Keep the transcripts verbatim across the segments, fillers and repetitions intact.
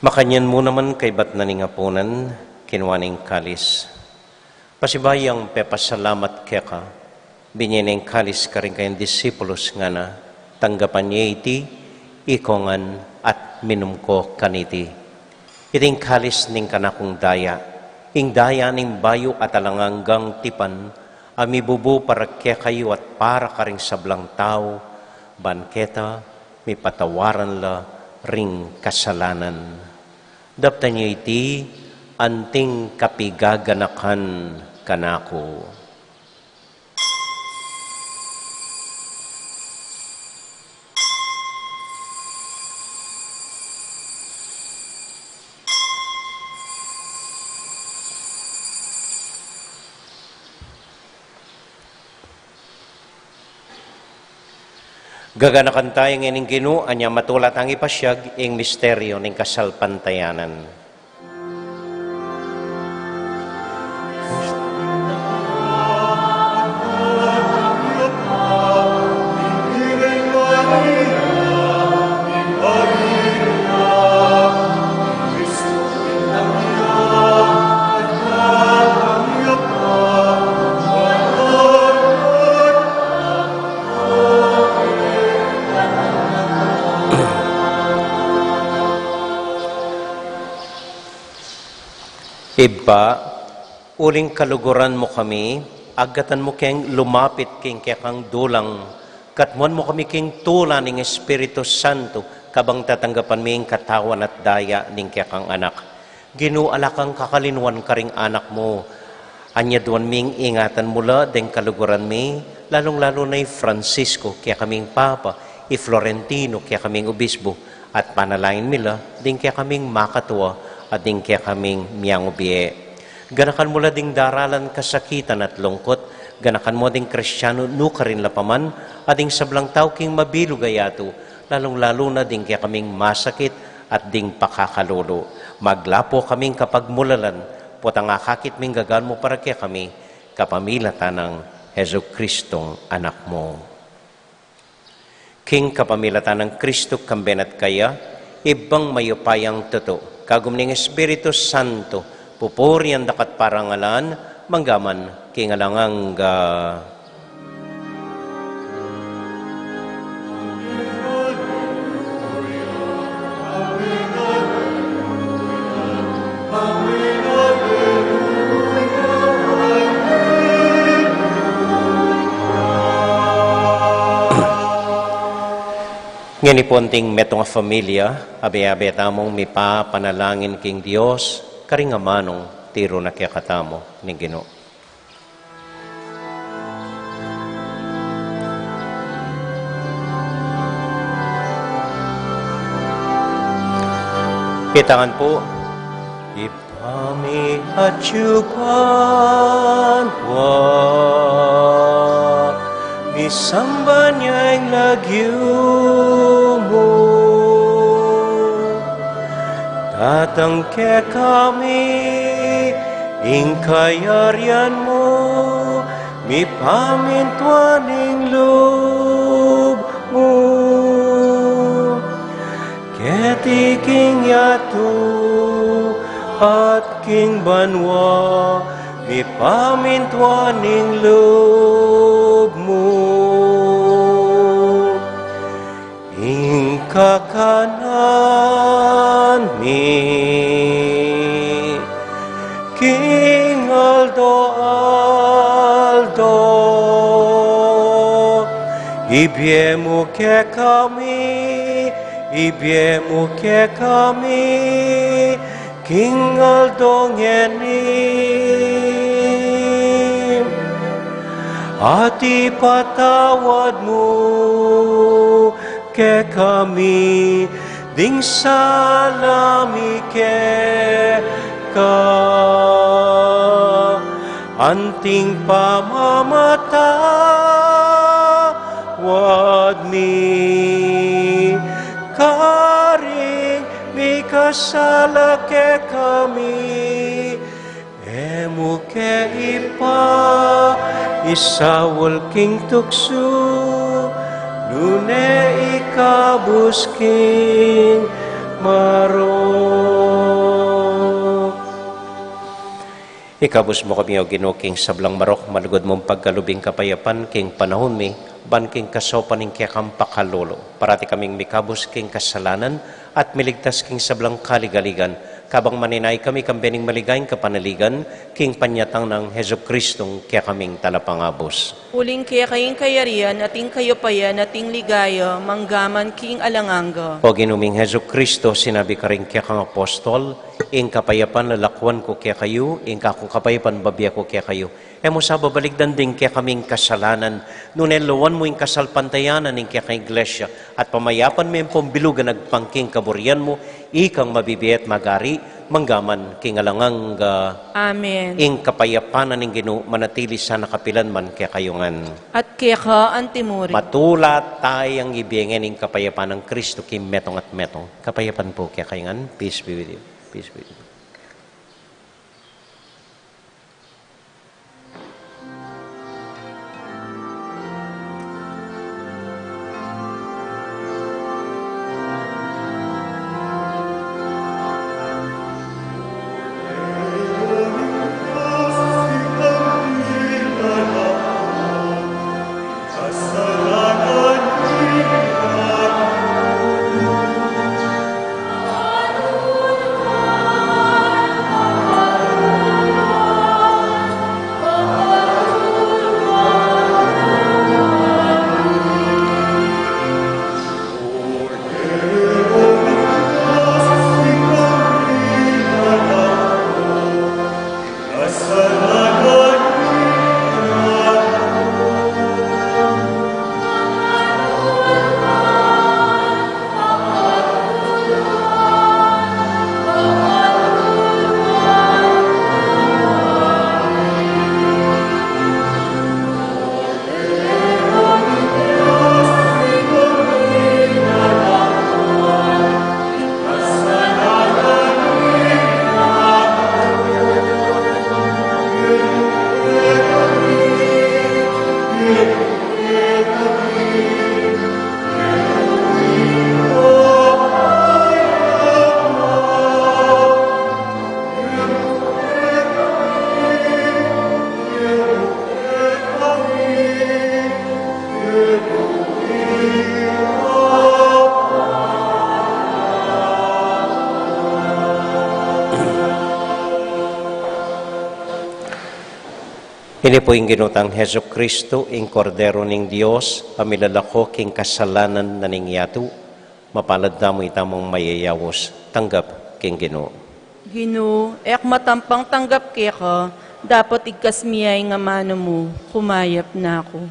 Makanyan mu naman kaybat na ning apunan, kinua ne ing kalis. Pasibayu yang pepasalamat keka, binye ne ing kalis karing kayang disipulus, ngana: Tanggapan ye iti, ikong ngan, at minum ko kaniti. Iti ing kalis ning kanakung daya, ing daya ning bayu at alang anggang tipan, a mibubu para kekayu at para karing sablang tau, ban keta mipatawaran la ring kasalanan. Daptan yu iti anting kapigaganakan kanaku. Gaganakan taya ngeni ing Ginu, anya matula tang ipasiag ing misteryu ning kasalpantayanan. Ibpa, uling kaluguran mu kami, agatan mu keng lumapit king kekang dulang, katmuan mu kami king tula ning Espiritu Santo, kabang tatanggapan mi ing katawan at daya ning kekang Anak. Ginu, ala kang kakalinuan karing anak mu. Anyaduan ming ingatan mu la deng kaluguran mi, lalung-lalu na i Francisco, kekaming Papa, i Florentino, kekaming Obispo, at panalangin mi la ding kekaming makatua, at ding kekaming miangubie. Ganakan mu la ding daralan kasakitan at lungkut, ganakan mu ding Kristianu nukarin la pa man, at ding sablang tau king mabilug a yatu, lalung-lalu na ding kekaming masakit at ding pakakalulu. Maglapu kaming kapagmulalan, potang akakit ming gagan mu para kekami, kapamilatan nang Jesucristong Anak mu. King kapamilatan nang Kristo, kambe na at kaya, Ibpang mayupayang tutu, kagum ning Espiritu Santo, pupurian da ka at parangalan, mangga man king alang angga. Ngeni pu, anting metung a familia, abe-abe tamung mipapanalangin king Dios, karing amanung tiru na kekatamu ning Ginu. Kita ngan pu. Ibpa mi atyu banua, misamban ya ing lagyu mu. Datang kekami ing kayarian mu, mipamintuan ing lub mu. Keti king yatu at king banua, mipamintuan ing lub mu. Ing kakanan mi king aldo-aldo, ibie mu kekami, ibie mu kekami king aldo ngeni. At ipatawad mu kekami ding sala mi keka, anting pamamatawad mi karing mikasala kekami. E mu ke ipaisaul king tuksu, nune ikabus king marok. Ikabus mu kami, O Ginu, king sablang marok, malugud mung pagkalub ing kapayapan king panaun mi, ban king kasaupan ning kekang pakalulu, parati kaming mikabus king kasalanan, at miligtas king sablang kaligaligan, kabang maninaya kami kambe ning maligayang kapanaligan, king panyatang nang Jesucristong kekaming Talapangabus. Uling keka ing kayarian, at ing kayupayan, at ing ligaya, manggaman king alang angga. O Ginu ming Jesucristo, sinabi karing kekang apostol, ing kapayapan lalakuan ku kekayu, ing kakung kapayapan bibie ku kekayu. E mu sa babalikdan ding kekaming kasalanan, nune lawan mu ing kasalpantayanan ning kekang Iglesia, at pamayapan me ampong bilugan agpang king kaburian mu, ikang mabibie at magari, manggaman king alang angga. Amen. Ing kapayapan na ning Ginu manatili sana kapilan man kekayu ngan. At keka antimurin. Matula tayang ibie ngening kapayapan nang Kristo king metung at metung. Kapayapan pu kekayu ngan. Peace be with you. Peace be with you. Ini pu ing Ginu tang Jesucristo, ing Kordero ning Dios, a milalako king kasalanan na ning yatu. Mapalad tamu itamung mayayaus. Tanggap king Ginu. Ginu, e ku matampang tanggap keka, dapot igkas mi ya ing amanu mu, kumayap na ku.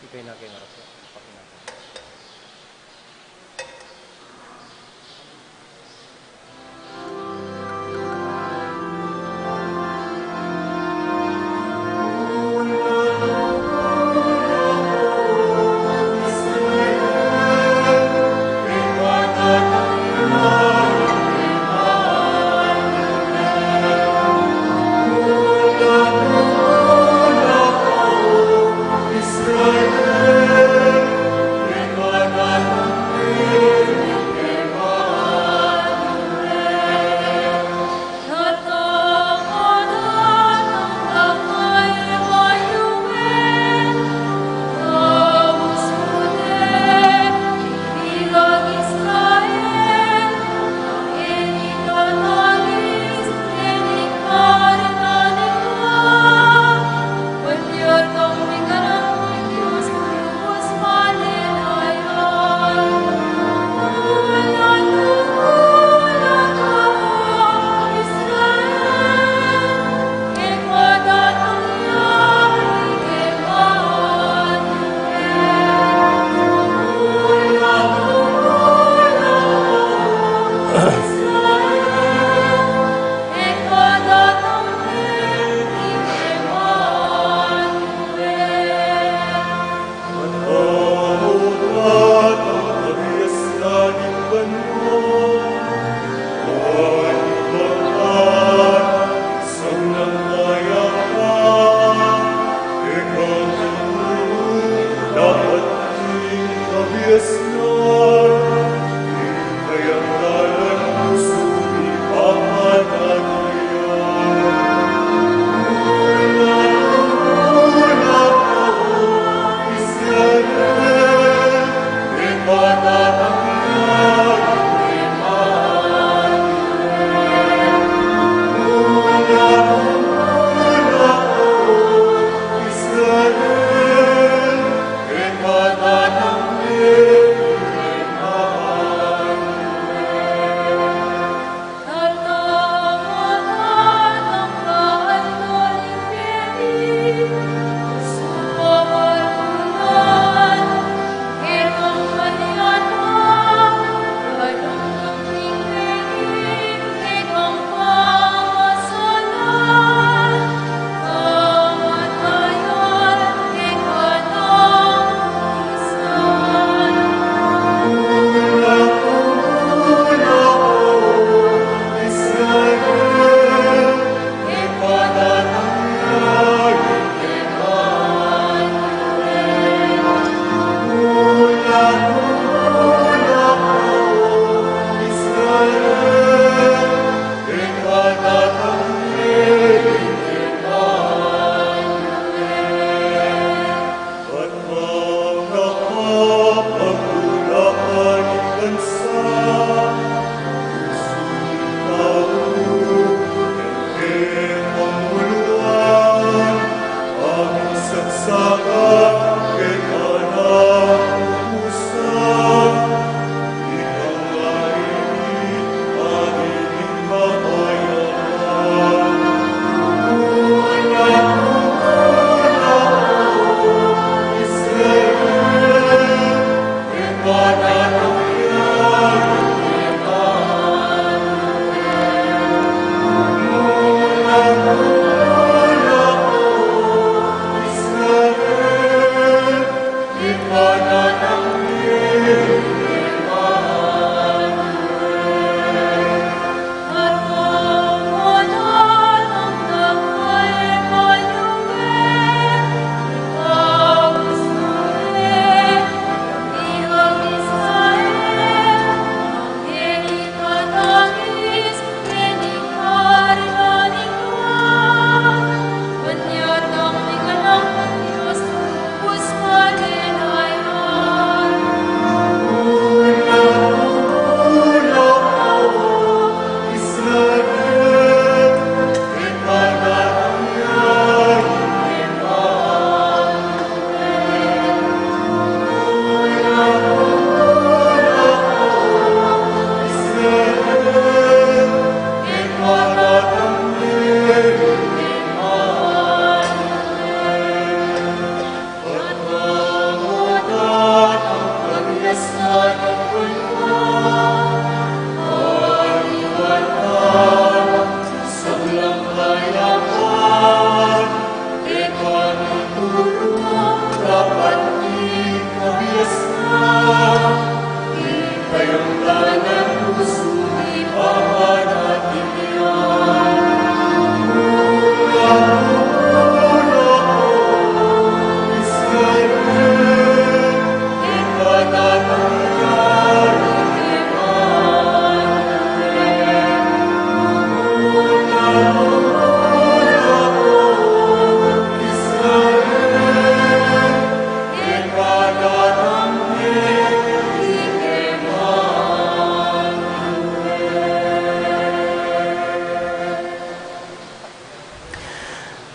Ipinakingara sa pakinabang.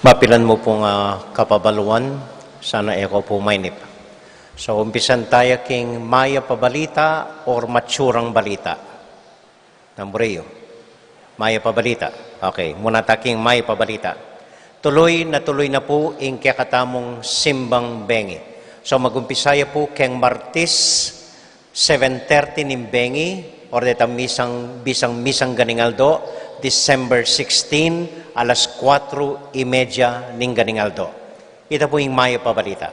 Mapilan mu pung, ah, kapabaluan, sana e ko pu mainip. So, umpisan taya king mayap a balita or matsurang balita? Nanu pu yu? Mayap a balita. Okay, muna ta king mayap a balita. Tuloy na tuloy na pu ing kekatamung simbang bengi. So, mag-umpisa ya pu keng Martis, seven thirty ning bengi, or deta misang, bisang misang ganing aldo, December sixteen, alas kuatro y media ning ganing aldo. Ita pu ing mayap a balita.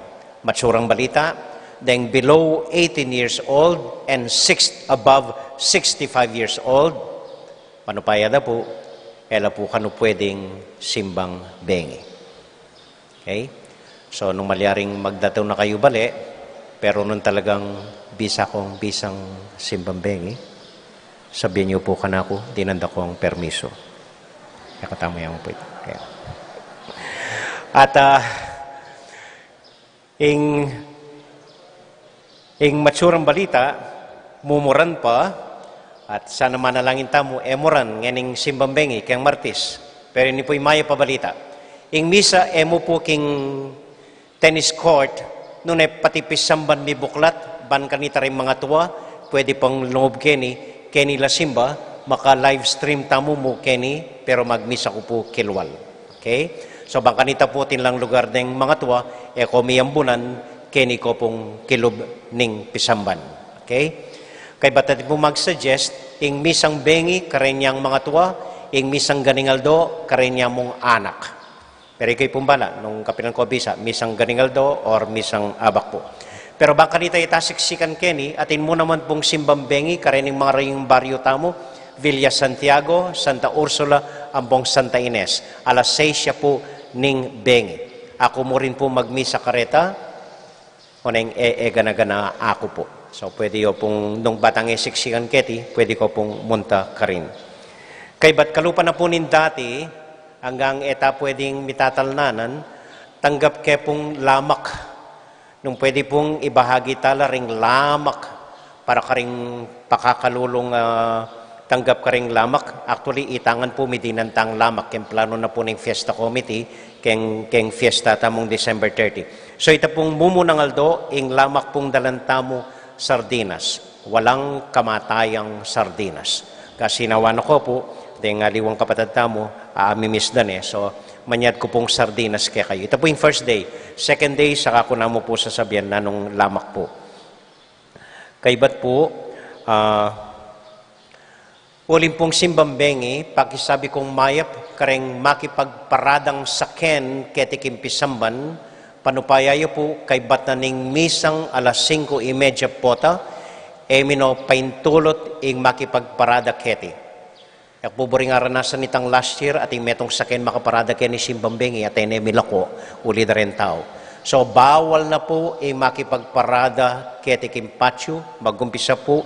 Matsurang balita, deng below eighteen years old and six, above sixty-five years old, manupaya da pu, e la pu kanu pwedeng simbang bengi. Okay? So, nung malyaring magdatu na kayu bale, pero nung talagang bisa kong bisang simbang bengi, sabian yu pu kanaku, dinan da kong permiso. Kekatamu ya mu pu ita. Okay. At, ah, ing, ing matsurang balita, mumuran pa, at sana manalangin tamu, e muran ngening simbang bengi keng Martis. Pero ini pu ing mayap a balita. Ing misa e mu pu king tennis court, nune pati pisamban mibuklat, ban kanita ring mangatua, pwede pang lungub keni, keni la simba, maka-live stream tamu mu keni, pero magmisa ku pu kilwal. Okay? So, ban kanita pu atin lang lugar deng mangatua, e ko miyambunan, keni ko pung kilub ning pisamban. Okay? Kaybat atin pu mag-suggest, ing misang bengi, kareng yang mangatua, ing misang ganing aldo, kareng yang mung anak. Pero ikayu pung bala, nung kapilan ko bisa, misang ganing aldo or misang abak pu. Pero ban kanita ita siksikan keni, atin mu naman pung simbang bengi, kareng mangarayung baryu tamu, Villa Santiago, Santa Ursula, ampong Santa Ines. Alas seis ya pu ning bengi. Aku mu rin pu magmisa kareta, oneng e, e gana-gana aku pu. So, pwede yu pung, nung batang e siksikan keti, pwede ko pung munta karin. Kaybat kalupa na pu ning dati, anggang e ta pwedeng mitatalnanan, tanggap ke pung lamak. Nung pwede pung ibahagi tala ring lamak para karing pakakalulung, ah, tanggap karing lamak. Actually, itangan pu mi dinan tang lamak keng plano na pu ning fiesta committee, keng, keng fiesta tamung December thirty. So, ita pung mumunang aldo, ing lamak pung dalan tamu, sardinas. Walang kamatayang sardinas. Kasi nawa na ko pu, deng aliwang kapatad tamu, aamimis da ne. So, manyad ku pung sardinas kekayu. Ita pu ing first day. Second day, saka ku na mu pu sasabian nanung lamak pu. Kaybat pu, ah, uling pung simbang bengi, pakisabi kung mayap kareng makipagparadang saken keti king pisamban, panupaya yu pu, kaybat na ning misang alas singko y media pota, e mi no paintulut ing makipagparada keti. E ku pu buring aranasan itang last year, atin metung saken makaparada keni simbang bengi, atin e milako, uli da reng tau. So, bawal na pu ing makipagparada keti king patio, magumpisa pu,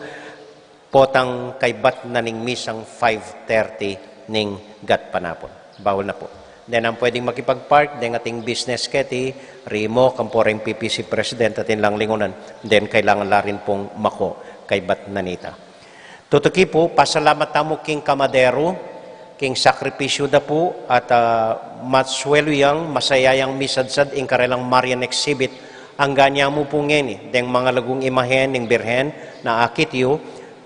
potang kaybat na ning misang five thirty ning gatpanapun. Bawal na pu. Then, ang pwedeng makipag-park, then ating business keti, rimo, kampo reng P P C president, atin lang lingunan, then kailangan la rin pung mako, kaybat na nita. Tutuki pu, pasalamat tamu king kamadero, king sakripisyu da pu, at, ah, masuelu yang, masaya yang misadsad ing karelang Marian exhibit, angga nya mu pu ngeni, deng mangalagung imahen ning Birhen, na akit yu,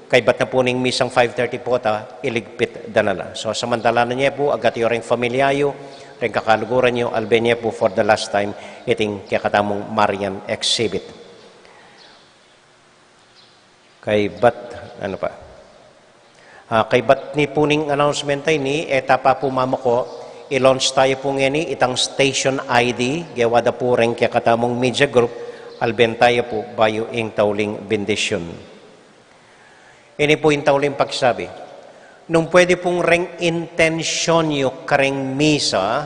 kaybat na pu ning misang five thirty pota, iligpit da na la. So, samantala na nye pu, agat yu reng familia yu, reng kakaluguran yu, albe nye pu for the last time, iting kekatamung Marian exhibit. Kaybat, ano pa? Ah, kaybat ni pu ning announcement a ini, e ta pa pu mamako, i-launch taya pu ngeni itang station I D, gewa da pu reng kekatamung media group, alben taya pu bayu ing tauling bendisyun. Ini pu ing tauling pakisabi. Nung pwede pung reng intensyon yu kareng misa,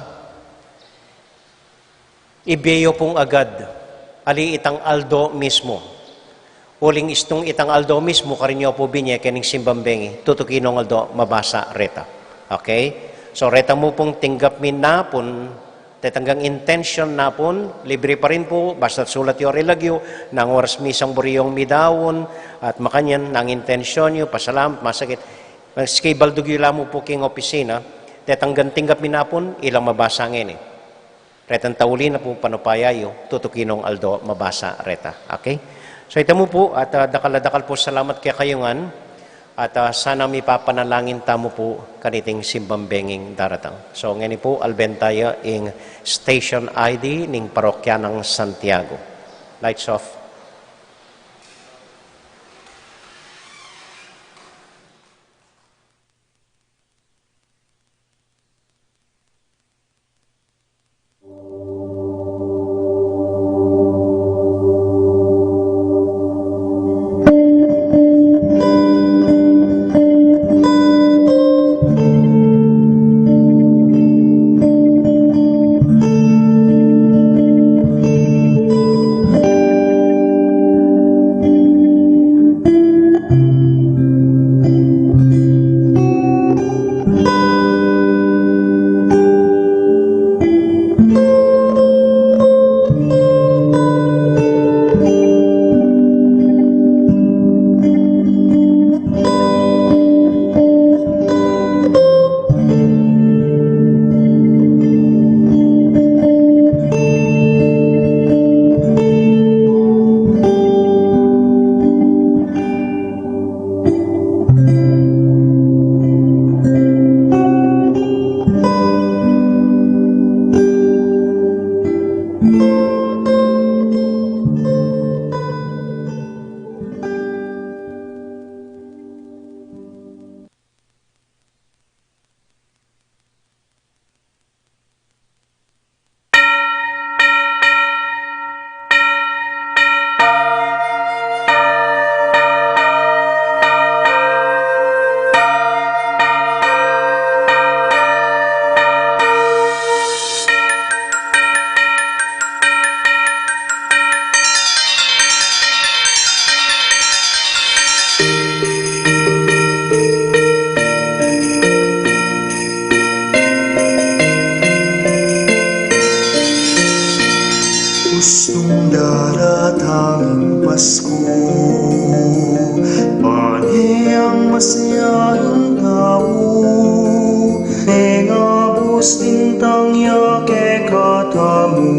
ibie yu pung agad, ali itang aldo mismu. Uling istung itang aldo mismu, karin yu pu binye kening simbang bengi, tutuki nung aldo mabasa reta. Okay? So, reta mu pung tinggap mi napun, tetanggang intensyon napun, libre pa rin pu, basta sulat yu reng lagyu, nang oras misang buri yung midaun, at makanyan, nang intensyon yu, pasalamat, masakit. Maski baldug yu la mu pu king opisina, tetanggang tinggap mi napun, ilang mabasa ngeni. Petang tauli na pu, panupaya yu, tutuki nong aldo mabasa reta. Okay? So, ita mu pu, at, ah, dakal a dakal pu salamat kekayu ngan, at, ah, sana mipapanalangin tamu pu kaniting simbang benging daratang. So, ngeni pu, alben taya ing station I D ning parokya nang Santiago. Lights off. Ustung daratang ing Pasku, pane yang masaya ing tau, mengabus ning tangya kekatamu,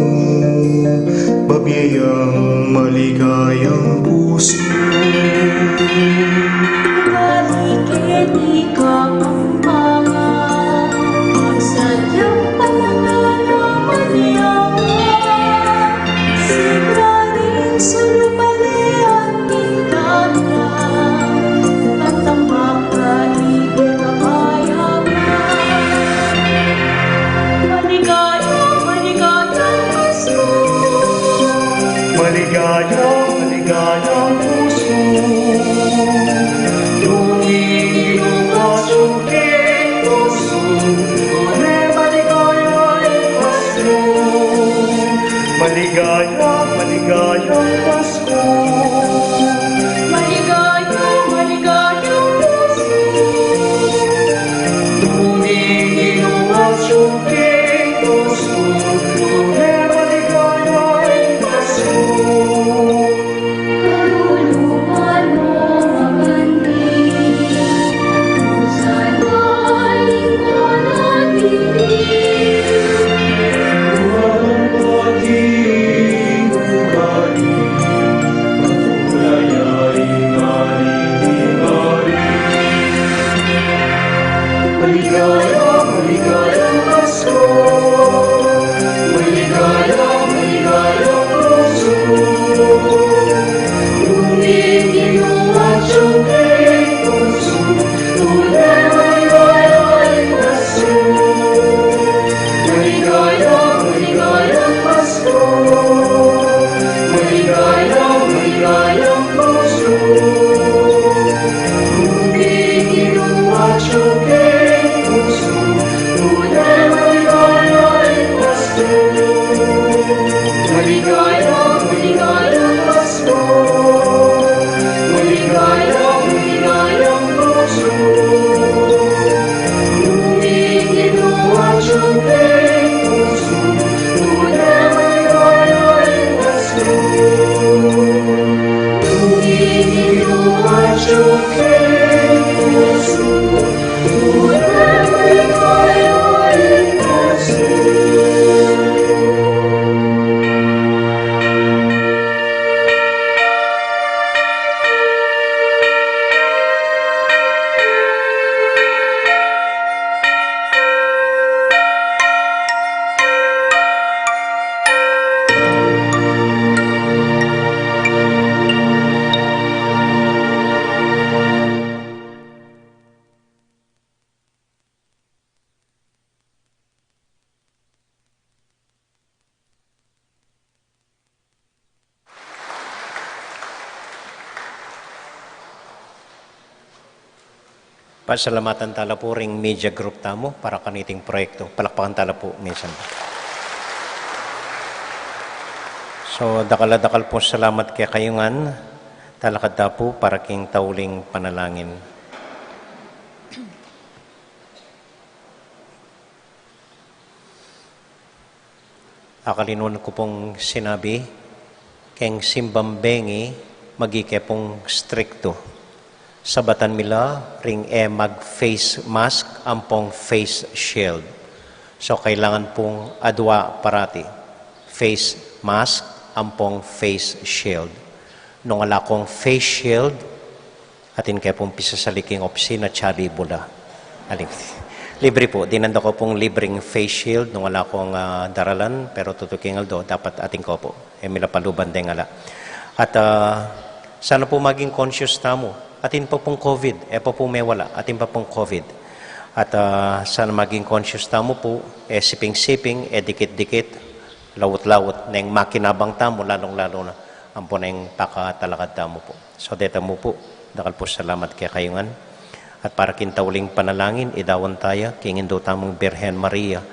babie yang maligayang pusu. Balik keti kapampangan, sadyang panangalaman yang sigrading sulupalian kita na, at ang makaibig na kayaman. Maligaya, maligayang Pasku. Maligaya, maligayang pusu. Tumingin ang ating pusu. Tune maligaya ing Pasku. Maligaya, maligayang Pasku. Maligaya, maligayang Pasku. Tumingin ang ating pusu. Tune maligaya ing Pasku. Maligaya, maligayang Pasku. Maligaya, maligayang pusu. Tumingin ang ating pusu. Tune maligaya ing Pasku. Maligaya, maligayang Pasku. Maligaya, maligayang pusu. Tumingin ang ating pusu. Pasalamatan tala pu ring media group tamu para kaniting proyekto. Palakpakan tala pu minsan. So, dakal a dakal pung salamat kekayu ngan. Talakad ta pu para king tauling panalangin. Akalinuan ku pung sinabi, keng simbang bengi, magi ke pung strikto. Sabatan mi la ring e mag-face mask ampong face shield. So, kailangan pung adua parati, face mask ampong face shield. Nung ala kong face shield, atin ke pung pisasali king opisina, tsali bula. Aling, libre pu, dinan da ku pung libreng face shield nung ala kong, ah, daralan, pero tutu king aldo, dapat atin ku pu. E mi la paluban deng ala. At, ah, sana pu maging conscious tamu. Atin pa pung COVID, e pa pu mewala, atin pa pung COVID. At, ah, sana maging conscious tamu pu, e siping-siping, e dikit-dikit, laut-laut, neng makinabang tamu, lalung-lalu na, ampo neng pakatalakad tamu pu. So, deta mu pu, dakal pu salamat kekayu ngan. At para king tauling panalangin, idawan taya, king Indu tamung Birhen Maria,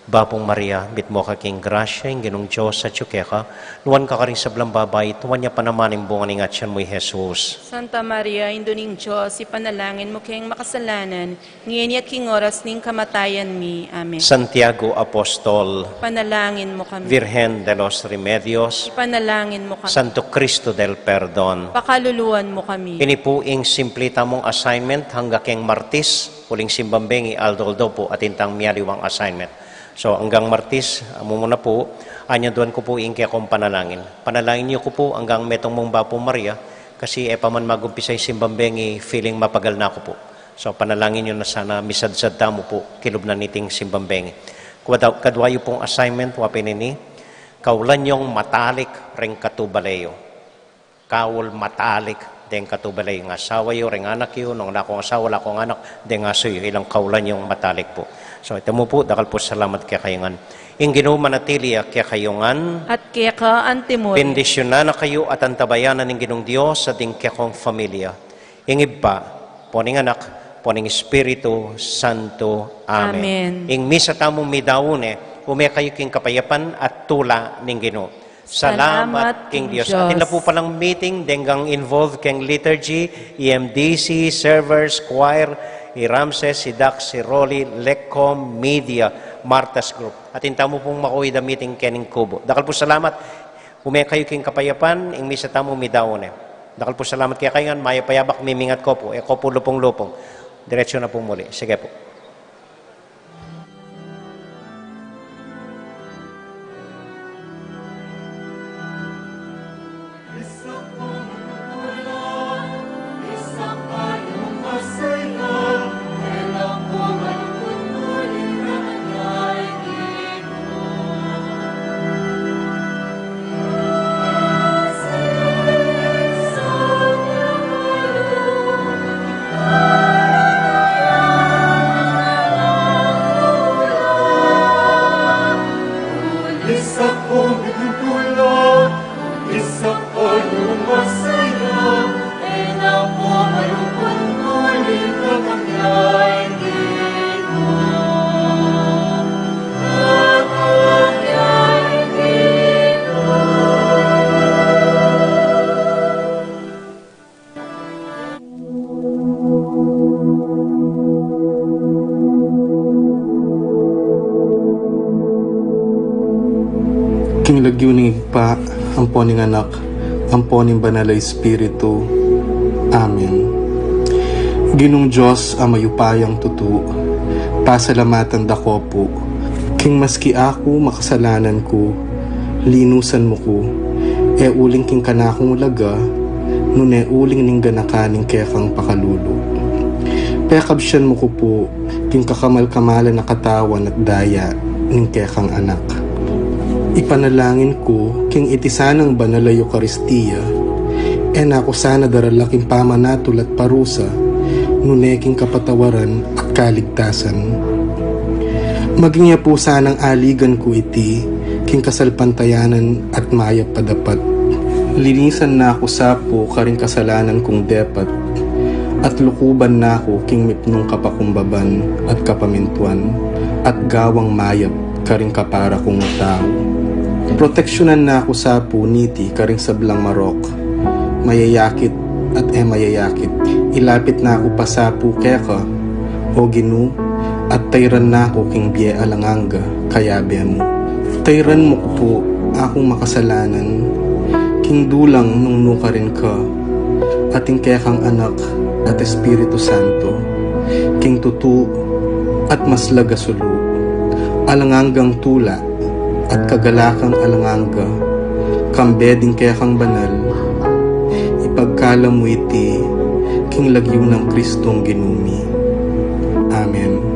Bapung Maria, mitmu ka king grasya, ing Ginung Dios atyu keka, nuan ka karing sablang babai, at nuan ya pa naman ing bunga ning atyan mu, i Jesus. Santa Maria, Indu ning Dios, ipanalangin mu keng makasalanan, ngeni at king oras ning kamatayan mi. Amen. Santiago Apostol, panalangin mu kami. Virgen de los Remedios, ipanalangin mu kami. Santo Cristo del Perdon, pakaluluan mu kami. Ini pu ing simple tamung assignment angga keng Martis, uling simbang bengi, aldo-aldo pu, atin tang mialiwang assignment. So, anggang Martis, amu mu na pu, anyaduan ku pu ing kekong panalangin. Panalangin yu ku pu, anggang metung mung Bapung Maria, kasi e pa man magumpisa ing simbang bengi, feeling mapagal na ku pu. So, panalangin yu na sana misadsad tamu pu, kilub na niting simbang bengi. Kadua, kadua yu pung assignment, wa pin ini, kaulan yung matalik ring katubale yu. Kaul matalik deng katubale yu, ring asawa yu, ring anak yu, nung ala kong asawa, ala kong anak, deng asu yu, ilang kaulan yung matalik pu. So, ita mu pu, dakal pu salamat kekayu ngan. Ing Ginu manatili ya kekayu ngan. At keka antimurin. Bendisyunan na kayu at antabayanan ning Ginung Dios at ding kekong familia. Ing Ibpa, ampo ning Anak, ampo ning Espiritu Santo. Amen. Amen. Ing misa tamu midaun ne, ume kayu king kapayapan at tula ning Ginu. Salamat king Dios. Atin la pu palang meeting, deng gang involved keng liturgy, E M D C, servers, choir, i Ramses, i Dax, i Rolly, Lecom, media, Martas Group. Atin tamu pung makauwi da meeting kening kubo. Dakal pu salamat. Ume kayu king kapayapan, ing misa tamu midaun ne. Dakal pu salamat kekayu ngan, mayap a yabak, mimingat ko pu, e ko pu lupung-lupung. Diretso na pu muli. Sige pu. King lagyu ning Ibpa, ampo ning Anak, ampo ning Banal a Espiritu. Amen. Ginung Dios a mayupayang tutu, pasalamatan da ko pu, king maski aku makasalanan ku, linusan mu ku, e uling king kanakung laga, nune uling ning ganakan ning kekang pakalulu. Pekabsian mu ku pu, king kakamal-kamalan a katawan at daya ning kekang Anak. Ipanalangin ku, king iti sanang banal a Eukaristia, e na ku sana darala king pamanatul at parusa, nune king kapatawaran at kaligtasan. Maging ya pu sanang aligan ku iti, king kasalpantayanan at mayap a dapat. Linisan na ku sa pu karing kasalanan kung depat, at lukuban na ku king mipnung kapakumbaban at kapamintuan, at gawang mayap karing kapara kung tau. Proteksyunan na ku sa pu niti karing sablang marok, mayayakit at e mayayakit. Ilapit na ku pa sa pu keka, O Ginu, at tayran na ku king bie alang angga kayabe mu. Tayran mu ku pu akung makasalanan king dulang nung nukarin ka, at ing kekang Anak at Espiritu Santo, king tutu at maslag a sulu, alang anggang tula at kagalakan alang angga, kambe ding kekang banal, ipagkalam mu iti king lagyu nang Kristong Ginu mi. Amen.